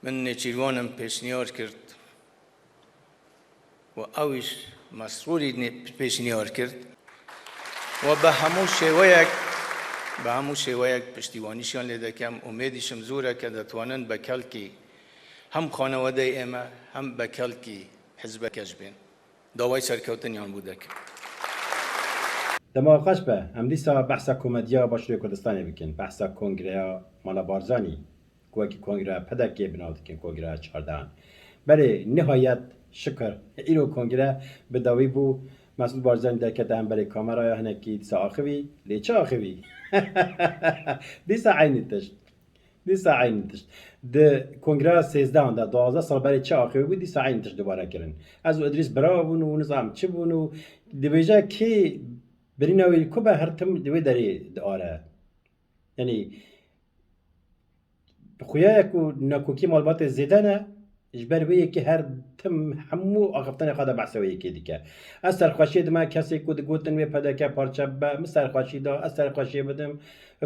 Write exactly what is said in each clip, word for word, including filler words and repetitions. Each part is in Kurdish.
Min Nêçîrwan pêşniyar kir û ewîş Mesrûrî nê-, pêşniyar kir û bi hemû şêweyek, bi hemû şêweyek piştîwanîşiyan lê dekem. Umêdîşim zû re ke detwanin bekelkî hem xanewedeyê ême hem bekelkî hizbeke ji bên. Dawayî serkewtiniyan bû dekim. Dema xweş be, em dîsa behsa komediya Başûrê Kurdistanê bikin, behsa Kongreya Mala Barzanî, ku wekî Kongreya P D K bi nav dikin, Kongreya çardehan. Belê, nihayet, şikir, îro Kongre bi dawî bû, Mesûd Barzanî derkete hemberî kameraya, hinekî dîsa axivî, lê çi axivî? Dîsa eynî tişt. Dîsa eynî tişt. Di Kongreya sêzdehan de, duwazdeh sal berê çi axivî bû, dîsa eynî tişt dubare kirin. Ez û Idrîs bira bûn û nizam çi bûn û dibêje kê birîna wî li ku be, her tim di wê derê diare. Yanî, xuya ye ku nakokî malbatê zêde ne, ji ber wê yekê her tim hemû axiftinê xwe de behsa wê yekê dike. Ez serxweşiyê dime kesê ku digotin wê P D K parçe bibe, min serxweşî da, ez serxweşiyê bidim.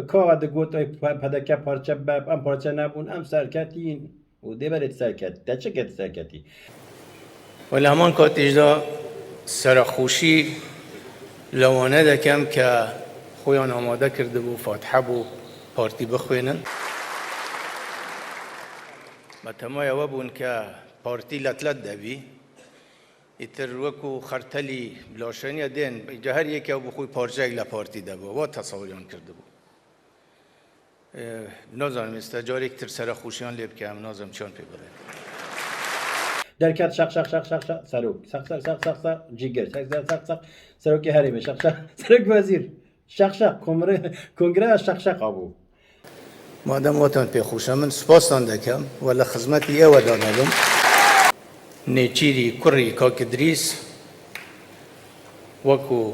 Ka digot, "Ey, P D K parçe bibe, em parçe nebûn, em serketîn." Û dê belê tu serket-, te çi ket serketî? Wele heman katî jî de serexweşî li wane dekem ke xwe yan amade kirdibû, fatihe bo partî bixwînin. Me temaya we bûn ke partî letlet de bî. Îtir wekû xertelî bilaşeniye, dên, ca her yeke bi xwe parçeyek le partî de bû. Wa tesewiriyan kirdibû. Ee, nazanim, êsta carêktir serexweşiyan lê bike, em nazanim çiyan pê bidin. Derket şeq, şeq, şeq, şeq, şeq, serok. Şeq, şeq, şeq, şeq, şeq, cîgir. Şeq, şeq, şeq, şeq, serokê herêmê. Şeq, şeq, serok wezîr. Şeq, şeq, komre-, kongreya şeq, şeq abû. Madem watan pê xweş e, min spastan dekem, wele xizmetî ew e danebim. Nêçîrî kurî Kak Idrîs wekû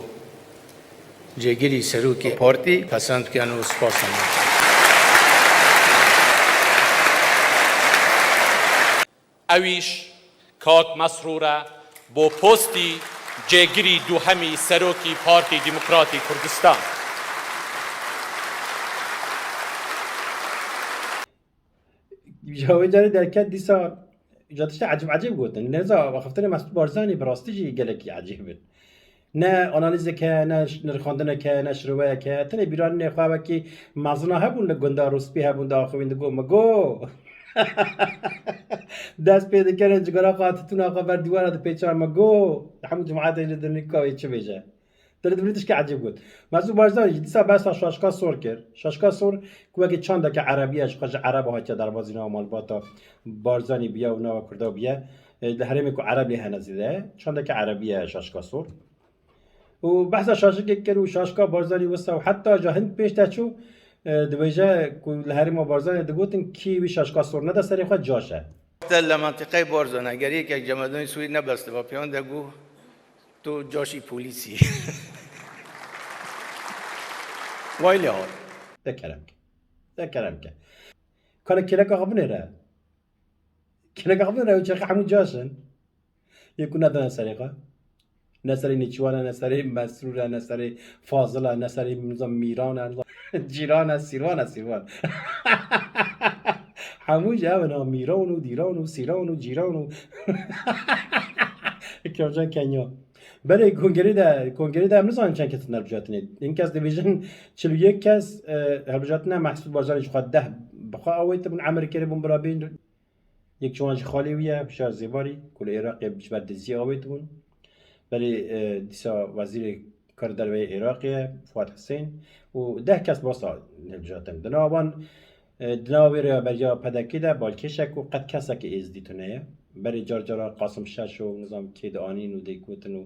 cêgirî serokê partî pesend bikin û spas dikin. Ewîş Kak Mesrûr e bo postî cêgirî duhemî serokî Partî Demokratî Kurdistan. Ji wê carê derket dîsa, ja tiştê ecêb ecêb gotin. Nêza axiftinê Mesûd Barzanî bi rastî jî gelekî ecêb in. Ne analîzek heye, ne ş-, nirxandinek heye, ne şirweyek heye. Tenê bîranînê xwe wekî mezina hebûn li gunda rûspî hebûn diaxivîn digot, "Migo." Dest pê dikirin, cigara xwe, titûna xwe ber dîwara dipêçan, "Migo." Hemû cimatê li dinîka wê çi bêje. Te li divirî tişkî ecêb got. Mesûd Barzanî jî dîsa behsa şaşka sor kir. Şaşka sor ku wekî çandeke erebî ye, ji xwe ji ereba hatiye derbazîna malbata Barzanî biye û nava Kurda biye. E, li herêmê ku ereb lê hene zêde ye. Çandeke erebî ye şaşka sor. Û behsa şaşikê kir û şaşka Barzanî wisa û heta ja hind pêş de çû, e, dibêje ku li herêma Barzanî digotin, "Kî wî şaşka sor nede serê xwe, caş e." Te li mentiqeyê Barzanî, eger yekek cemedanî Swêd nebestiba pêyan de got, "Tu caşî polîsî." Way lê hat. De kerem ke. De kerem ke. Kane kêleka xwe binêre. Kêleka xwe binêre, ew çaxê hemû caş in. Yê ku nedane serê xwe. Ne serê Nêçîrwan e, ne serê Mesrûr e, ne serê Fazil e, ne serê, nizam, Mîran e, nizam, Cîran e, Sîrwan e, Sîrwan. Hemû jî ew in ha, Mîran û Dîran û Sîran û Cîran û Kevca Kenya. Berê kongerê de, kongerê de em nizanin çend kes tine hilbijartinê. Hin kes dibêjin çil û yek kes, e, hilbijartina Mesûd Barzanî ji xwe deh bi xwe awêtibûn, emir kiribûn birabîn. Yek ji wan jî xalê wî ye, Bişar Zêbarî, ku li Iraqê ji ber diziyê awêtibûn. Berê, e, dîsa wezîrê kar derve yê Iraqê ye, Fuat Husên, û deh kes basa hilbijartin. Di nava wan, e, di nava wê rêveberiya P D K'ê de balkêş e ku qet kesekî êzdî tune ye. Berê car cara Qasim Şaş û nizam kê dianîn û dêgotin û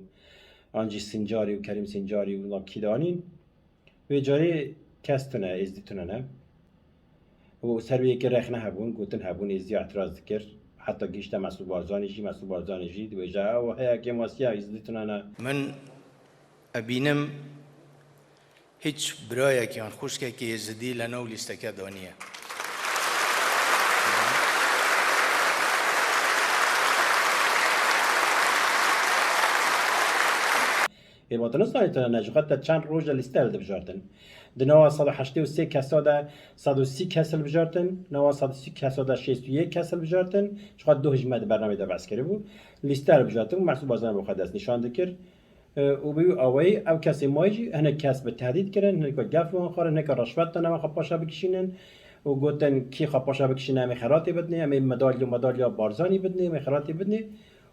an jî Sincarî û Kerîm Sincarî û nizam kê dianîn. Vê carê kes tune, êzdî tune ne. Û ser wê yekê rexne hebûn, gotin hebûn, êzdî îtiraz dikir. Heta gihişte Mesûd Barzanî jî, Mesûd Barzanî jî dibêje, "Ew heye kêmasiya êzdî tune ne." Min ebînim hiç birayek yan xwişkekî êzidî li nav lîsteke daniye. Ê, ma tu nizanî tu ne, ji xwe te çend roj e lîste hildibijartin. Di nava sed û heştê û sê kesa de sed û sî kes hilbijartin, nava sed û sî kesa de şêst û yek kes hilbijartin, ji xwe duh ji me di bernameyê de behs kiribû. Lîste hilbijartin û Mesûd Barzanî bi xwe dest nîşan dikir. E, û bi wî awayî ev kesê mayî jî hinek kes bi tehdît kirin, hinek gef li wan xwarin, hinek reşwet dane wan xwe paşa bikişînin û gotin, kî xwe paşa bikişîne, em ê xelatê bidinê, em ê medalya, medalya Barzanî bidinê, em ê xelatê bidinê.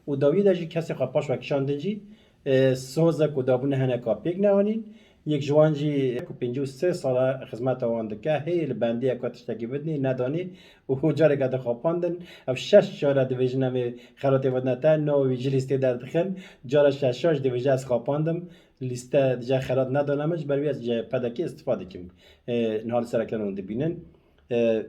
Û dawiyê de jî kesê xwe paşa kişandin jî, e, soza ku dabûne hineka pêk neanîn. Yek ji wan jî ku pêncî û sê sal e xizmeta wan dike, hê li bendiyeke tiştekî bidinê, nedanê û careke dixapandin. Ev şeş cara dibêjin em ê xelatê vedine te, navê wî ji lîstê derdixin. Cara şeşa jî dibêje ez xapandim. Lîste dije xelat nedane min, ji ber wî ez ji P D K îstifa dikim. E, niha li ser ekranê hûn dibînin. E,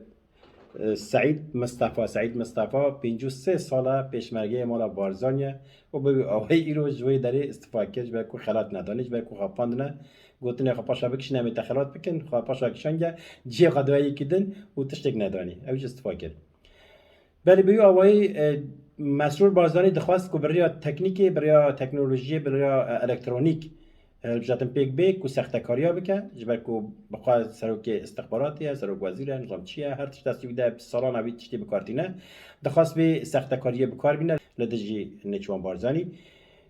e, Seîd Mistefa, Seîd Mistefa pêncî û sê sal e pêşmergeyê mala Barzanî ye û bi wî awayî îro ji wê derê îstifa kir, ji ber ku xelat nedanî, ji ber ku xapandine, gotinê xwe paşa bikişîne, em ê te xelat bikin, xwe paşa kişandiye cihê xwe dayê yekî din û tiştek nedanî. Ew jî îstifa kir. Belê bi wî awayî, e, Mesrûr Barzanî dixwest ku bi rêya teknîkê, bi rêya teknolojiyê, bi rêya, e, elektronîk, e, hilbijartin pêk bê ku sextekariya bike, ji ber ku bi xwe serokê istixbaratê ye, serok wezîr e, nizam çi ye, her tişt destî wî de, salan e wî tiştê bi kar tîne. Dixwest vê sextekariyê bi kar bîne li dijî Nêçîrvan Barzanî.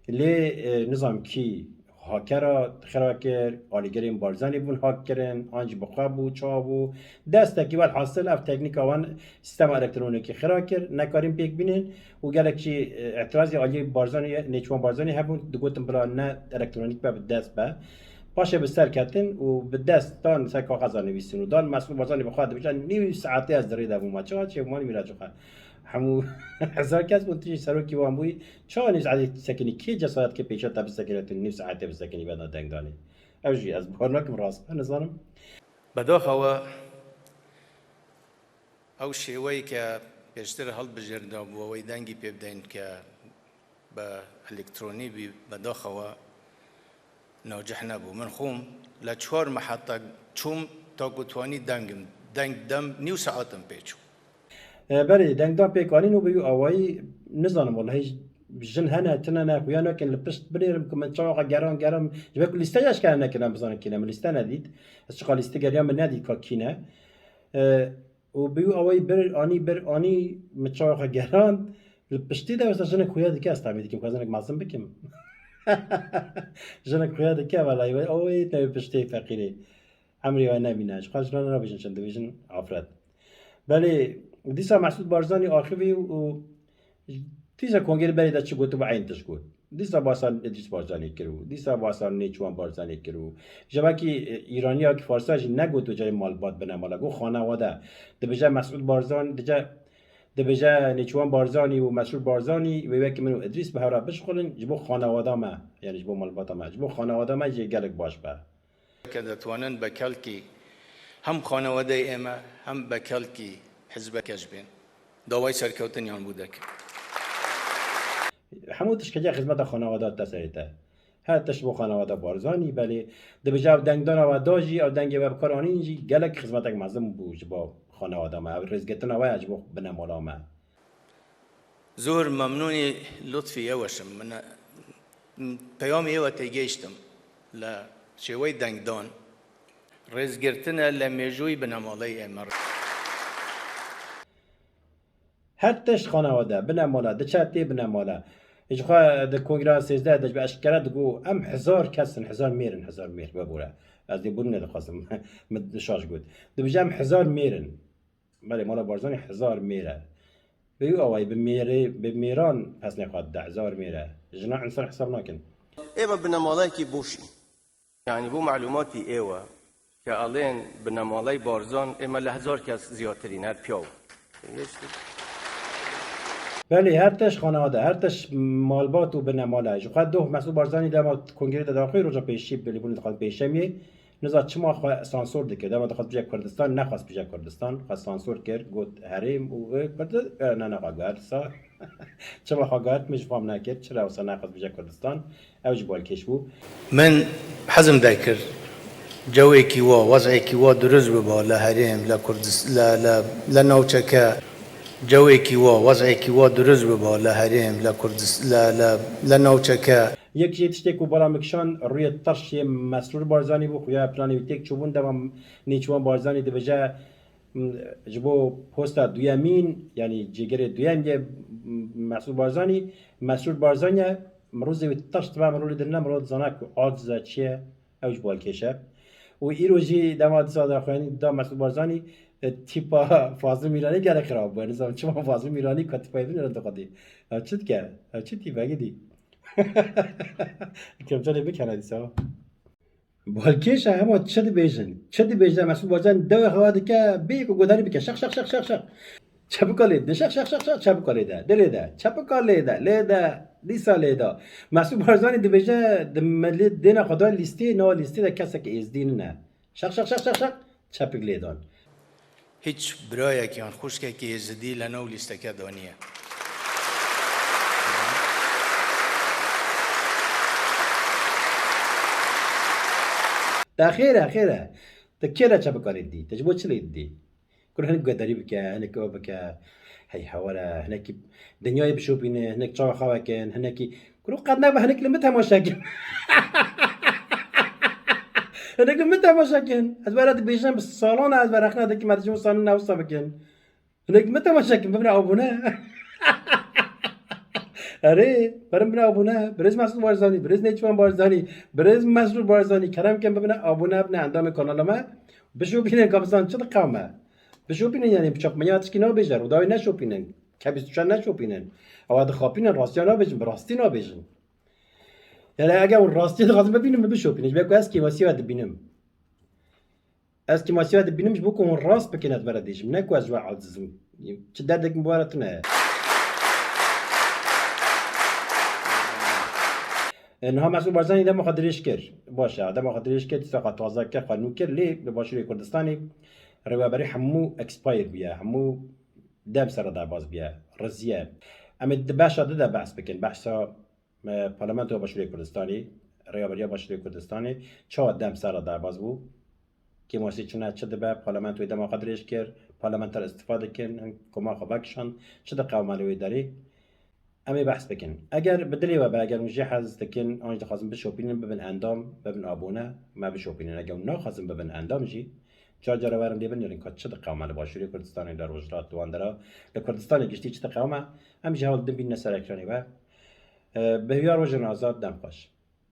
Lê, e, nizam kî hakera xira kir, alîgirên Barzanî bûn hak kirin, an jî bi xwe bû, çawa bû. Destekî welhasil ev teknîka wan sîstema elektronîkî xira kir, nekarîn pêk bînin û gelek jî, e, îtirazê aliyê Barzanî, Nêçîrvan Barzanî hebûn, digotin bila ne elektronîk be, bi dest be. Paşê bi ser ketin û bi dest dan ser kaxeza nivîsin û dan Mesrûr Barzanî bi xwe dibêje, nîv saetê ez di rê de bûme. Çawa çêbûma nîvî ra çi xwe? Hemû hezar kes bûn, tu jî serokî wan bûyî. Çawa nîv saetê sekinî? Kê cesaret kir pêşiya te bisekine tu nîv saetê bisekinî benda dengdanê? Ew jî ez bawer nakim, rast be, nizanim. Bedaxewa ew şêweyê ke pêştir hilbijêrindabû, wê dengî pê bideyîn ke bi elektronî bî, bedaxewa nacih nebû. Min xwûm, li çar mehetek çûm, ta ku twanî dengim, deng dem, nîv saetim pê çû. E, belê, dengdan pêk anîn û bi wî awayî, nizanim, welehî jin hene, tune ne, xuya nakin li pişt binêrim ku min çawa xwe geran geran, ji ber ku lîste jî eşkere nekir, em bizanin kî ne, min lîste nedît. Ez çiqa lîstegeriya min nedît ka kî ne. E, û bi wî awayî bir anî, bir anî, min çawa xwe gerand, li piştî de wisa jinik xuya dike, ez tahmîn dikim, ka jinik mezin bikim. Jinik xuya dike, welehî, we, oy, tevî piştê feqîrê. Emrê we nebîne. Ji xwe jinan nabêjin çend, dibêjin afret. Belê, dîsa Mesûd Barzanî axivî û dîsa kongrê berê de çi gotibû, eyn tişt got. Dîsa basa Îdrîs Barzanî kiribû. Dîsa basa Nêçîrvan Barzanî kiribû. Ji vekî, e, Îraniya ki Farsa jî negot, carê malbat binemala. Got xanewade. Dibêje Mesûd Barzanî, dice, dibêje Nêçîrvan Barzanî û Mesrûr Barzanî, wê wekî min û Îdrîs bi hev re bişuxulin, ji bo xanewada me, yanî ji bo malbata me, ji bo xanewada me jî gelek baş be. Ke detwanin bi kelkî hem xanewedeyê ême, hem bi kelkî hizbeke jî bên. Dawayî serkewtiniyan bû dekim. Hemû tişt ketiye xizmeta xanewada te serê te. Her tişt bo xanewada Barzanî, belê dibêje ev dengdana we da jî, ev dengê we bi kar anîn jî gelek xizmetek mezin bû ji bo xanewada me. Ev rêzgirtina we ye ji bo binemala me. Zor memnûnî lutfî êwe şim. Min, peyamê êwe têgihiştim. Li şêweyê dengdan, rêzgirtine li mêjûyî binemaleyê ême. Her tişt xanewade, binemala, diçe tê binemala. Ji xwe di kongra sêzdeh de ji bi eşkere digo, em hezar kes in, hezar mêr in, hezar mêr, vebûre. Ez dê bûrî nedixwazim, min şaş got. Dibêje em hezar mêr in. Belê, mala Barzanî hezar mêr e. Bi wî awayî bi mêrê, bi mêran pesnê xwe dide, hezar mêr e. Jina insan hesab nakin. Ê me binemaleyekî boş î. Yanî bo malûmatî êwe, ke elên binemaley Barzan, ê me li hezar kes ziyatir în, her piyaw. Belê, her tişt xanewade, her tişt malbat û binemale. Ji xwe doh Mesûd Barzanî dema kongrê de daxwî, roja pêşî, belê bûne dixwazin pêşemiyê. Niza çima xwe sansor dikir. Dema dixwest bije Kurdistan, nexwest bije Kurdistan. Xwe sansor kir, got herêm û, e, Kurdi-, e, ne, ne, xwe got, sa-, çima xwe got, min ji fam nekir. Çira wisa nexwest bije Kurdistan? Ew jî balkêş bû. Min hezim dekir, cewekî wa, wez'ekî wa dirust biba li herêm, li Kurdis-, li, li, li navçeke. Cewekî wa, wez'ekî wa dirust biba li herêm, li Kurdis-, li, li, li navçeke. Yek jê tiştê ku bala min kişand rûyê tirş yê Mesrûr Barzanî bû, xuya planê wî têk çûbûn, dema Nêçîrvan Barzanî dibêje, m, ji bo posta duyemîn, yanî cêgerê duyem yê, m, Mesrûr Barzanî, Mesrûr Barzanî ye, mirozê wî tirş dibe, mirov lê dirine, mirov dizane ku aciz e, çi ye, ew ji balkêş e. Û îro jî dema dîsa daxuyanî da Mesrûr Barzanî, e, tîpa Fazil Mîranî gelek xirab bû. Nizam çima Fazil Mîranî ka tîpa evîn re dixwedî. Ev çi dike? Ev çi tîpekî dî? Kemçanê bikene dîsa. Balkêş e, hema çi dibêjin? Çi dibêje? Mesûd Barzanî dewê xewa dike, bê ku guhdarî bike. Şeq, şeq, şeq, şeq, şeq. Çepika lê dide. Şeq, şeq, şeq, şeq. Çepika lê de. Dilê de. Çepika lê de. Lê de. Dîsa lê de. Mesûd Barzanî dibêje, di milê dêna xwe da lîstê, nava lîstê de kesek êzdî nine. Şeq, şeq, şeq, şeq, şeq. Çepik lê dan. Hiç birayek yan xwişkekî êzidî li nav lîsteke da niye. Te xêr e, xêr e. Te kê re çepika lê didî? Te ji bo çi lê didî? Kur hinek guhdarî bike, hinek ew bike. Hey hewar e, hinekî dinyayê bişopîne, hinek çawa xew kin, hinekî. Kur qet nebe hinek li min temaşe kin. Hinek li min temaşe kin. Ez were dibêjim bi salan e, ez were rexne dikî me dijim sanin ne wisa bikin. Hinek li min temaşe kin, bibine abone. Erê, berin bine abone. Birêz Mesrûr Barzanî, birêz Nêçîrvan Barzanî, birêz Mesrûr Barzanî. Kerem kin bibine abone, bibine endamê kanala me. Bişopînin ka bizan çi diqewime. Bişopînin, yanî bi çapmeniya tişkî nabêje, Rûdawê neşopînin, K bîst û çar neşopînin. Ewa dixapînin, rastiya nabêjin, bi rastî nabêjin. Yanî eger hûn rastiyê dixwazin bibînin, min bişopînin. Ji ber ku ez kêmasî we dibînim. Ez kêmasî we dibînim ji bo ku hûn rast bikin, ez we re dibêjim. Ne ku ez ji we aciz im. Çi derdek min bi we re tune ye. E, niha Mesûd Barzanî dema xwe dirêj kir. Baş e, dema xwe dirêj kir, dîsa xwe taze kir, xwe nû kir. Lê li Başûrê Kurdistanê rêveberî hemû expire bûye, hemû dem ser re derbas bûye, riziye. Em ê di beşa di de behs bikin, behsa, e, Parlamentoya Başûrê Kurdistanê, rêveberiya Başûrê Kurdistanê, çawa dem ser re derbas bû? Kêmasî çi ne, çi dibe, parlamentoyê dema xwe dirêj kir, parlamenter îstifa dikin, hin koma xwe vekişand, çi diqewime li wê derê? Em ê behs bikin. Eger bi dilê we be, eger hûn jê hez dikin, an jî dixwazin bişopînin, bibin endam, bibin abone, me bişopînin. Eger hûn naxwazin bibin endam jî, car cara werin lê binêrin ka çi diqewime li Başûrê Kurdistanê, li Rojhilat, li wan dera, li Kurdistanê giştî çi diqewime, em jî hewl dibînine ser ekranê we. E, bi hêviya rojên azad, dem xweş.